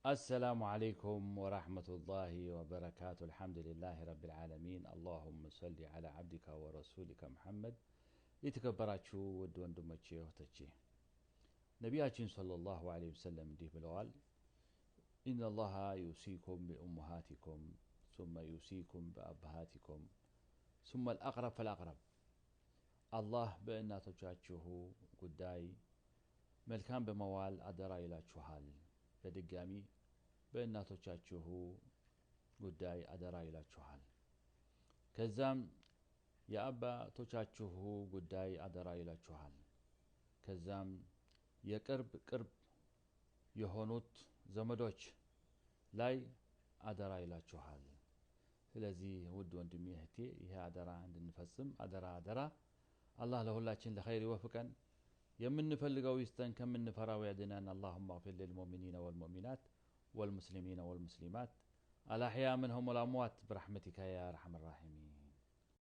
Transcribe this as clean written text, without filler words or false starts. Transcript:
السلام عليكم ورحمة الله وبركاته. الحمد لله رب العالمين. اللهم صل على عبدك ورسولك محمد። የተከበራችሁ ውድ ወንድሞቼ እህቶቼ፣ ነቢያችን ሰለላሁ ዐለይሂ ወሰለም እንዲህ ብለዋል፣ إن الله يوصيكم بأمهاتكم ثم يوصيكم بأبهاتكم ثم الأقرب فالأقرب። አላህ በእናቶቻችሁ ጉዳይ መልካም በመዋል አደራ ይላችኋል። በድጋሚ በእናቶቻችሁ ጉዳይ አደራ ይላችኋል። ከዛም የአባቶቻችሁ ጉዳይ አደራ ይላችኋል። ከዛም የቅርብ ቅርብ የሆኑት ዘመዶች ላይ አደራ ይላችኋል። ስለዚህ ውድ ወንድሜ እህቴ፣ ይሄ አደራ እንድንፈጽም አደራ አደራ። አላህ ለሁላችን ለኸይር ይወፍቀን፣ የምንፈልገው ይስጠን፣ ከምንፈራው ያድነን። اللهم اغفر للمؤمنين والمؤمنات والمسلمين والمسلمات الأحياء منهم والأموات برحمتك يا أرحم الراحمين።